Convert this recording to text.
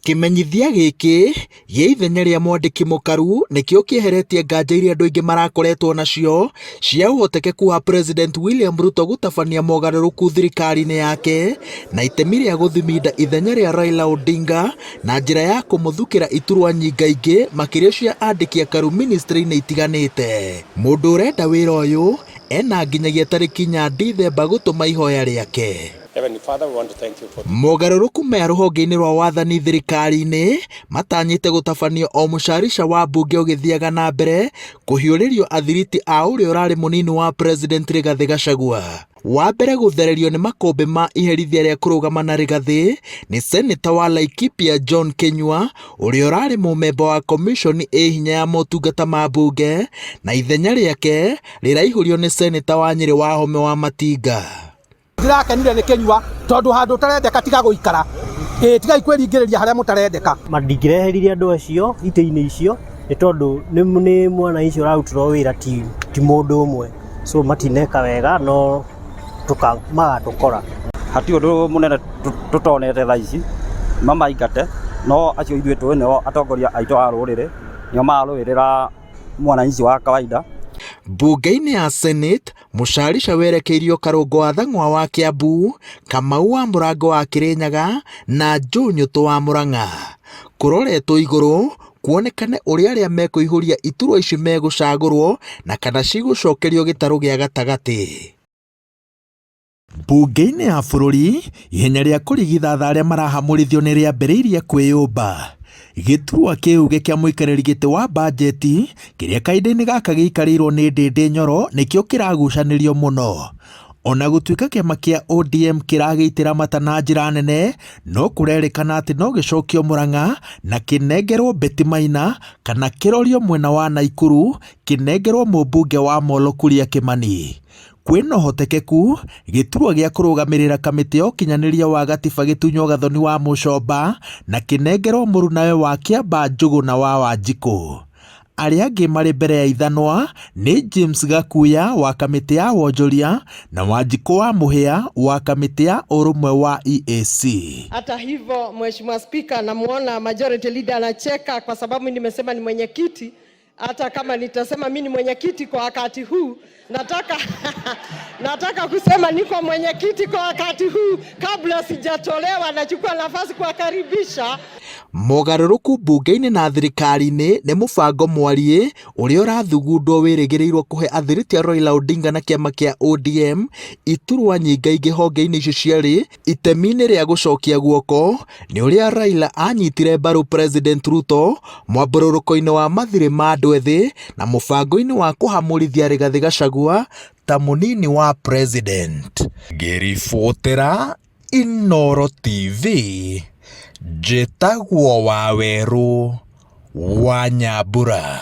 Kĩmenyithia gĩkĩ gĩa ithenya rĩa mwandĩki mũkaru nĩkĩo kĩeheretie nganja iria andũ aingĩ marakoretwo nacio cia ũhotekeku wa President William Ruto gũtabania mogarũrũku thirikari-inĩ yake na itemi rĩa gũthiminda ithenya rĩa Raila Odinga na njĩra ya kũmũthukĩra iturwa nyingaingĩ makĩria cia andĩki akaru ministry-inĩ itiganĩte. Mũndũ ũrenda wĩra ũyũ ena nginyagia tarĩki inya Dithemba gũtũma ihoya rĩake. Mogarũrũku maya rũhonge-inĩ rwa wathani thirikari-inĩ matanyĩte gũtabanio o mũcarica wa mbunge ũgĩthiaga na mbere kũhiũrĩrio athiriti a ũrĩa ũrarĩ mũnini wa President Rigathĩ Gachagua. Wa mbere gũthererio nĩ makũmbĩ ma iherithia rĩa kũrũgama na Rigathĩ nĩ Seneta wa Laikipia John Kinyua ũrĩa ũrarĩ mũmemba wa komiconi ĩ hinya ya motungata ma mbunge na ithenya rĩake rĩraihũrio nĩ Seneta wa Nyĩrĩ Wahome wa Matinga. Ndĩrakenire nĩ Kĩnyua tondũ handũ ũtarendeka tiga gũikara. Ĩĩ tigai kwĩringĩrĩria harĩa mũtarendeka. Ndingĩreheririe andũ acio itĩ-inĩ icio nĩ tondũ nĩ mwananchi ũrarutĩrwo wĩra ti mũndũ ũmwe, so matineka wega no magatũkora. Hatirĩ ũndũ mũnene tũtonete thaa ici, mamaingate, no acio ithuĩ tũĩ nĩo atongoria aitũ a rũrĩrĩ, nĩo mararũĩrĩra mwananchi wa kawaida. Mbunge-inĩ ya Senate, Mũcarica werekeirio Karũngũ wa Thang'wa wa Kĩambu, Kamau wa Mũrango wa Kĩrĩnyaga na Joe Nyũtũ wa Mũrang'a. Kũroretwo igũrũ kuonekane ũrĩa arĩa mekũihũria iturwa ici megũcagũrwo na kana cigũcokerio gĩtarũ gĩa gatagatĩ. Mbunge-inĩ ya bũrũri, ihenya rĩa kũrigithatha arĩa marahamũrithio nĩ rĩambĩrĩirie kwĩyũmba. Gĩturwa kĩuge kĩa mũikarĩri gĩtĩ wa bajeti kĩrĩa kahinda-inĩ gaka gĩikarĩirwo nĩ Ndĩndĩ Nyoro nĩkĩo kĩragucanĩrio mũno. Ona gũtuĩka kĩama kĩa ODM kĩragĩitĩra mata na njĩra nene, no kũrerĩkana atĩ no gĩcokio Mũrang'a na kĩnengerwo Betty Maina kana kĩrorio mwena wa Naikuru kĩnengerwo mũmbunge wa Molo Kuria Kĩmani. Kwĩna ũhotekeku gĩturwa gĩa kũrũgamĩrĩra kamĩtĩ ya ũkinyanĩria wa gatiba gĩtunywo Gathoni wa Mũcomba na kĩnengerwo mũrunawe wa Kĩamba Njũgũna wa Wanjikũ. Arĩa angĩ marĩ mbere ya ithanwa nĩ James Gakuya wa kamĩtĩ ya wonjoria na Wanjikũ wa Mũhĩa wa kamĩtĩ ya ũrũmwe wa EAC. Hata hivyo, Mheshimiwa Spika, namuona majority leader anacheka kwa sababu nimesema ni mwenyekiti. Hata kama nitasema mimi ni mwenyekiti kwa wakati huu, nataka nataka kusema niko mwenyekiti kwa wakati huu, kabla sijatolewa, nachukua nafasi kuwakaribisha. Mogarũrũku mbunge-inĩ na thirikari-inĩ nĩ mũbango mwariĩ ũrĩa ũrathugundwo wĩrĩgĩrĩirwo kũhe athiriti a Raila Odinga na kĩama kĩa ODM iturwa nyingaingĩ honge-inĩ icio cierĩ itemi-inĩ rĩa gũcokia guoko nĩ ũrĩa Raila anyitire mbaru President Ruto mwambũrũrũko-inĩ wa mathirĩ ma andũ ethĩ na mũbango-inĩ wa kũhamũrithia Rigathĩ Gachagua ta mũnini wa President. Ngĩribotera Inooro TV, njĩtagwo Wawerũ wa Nyambura.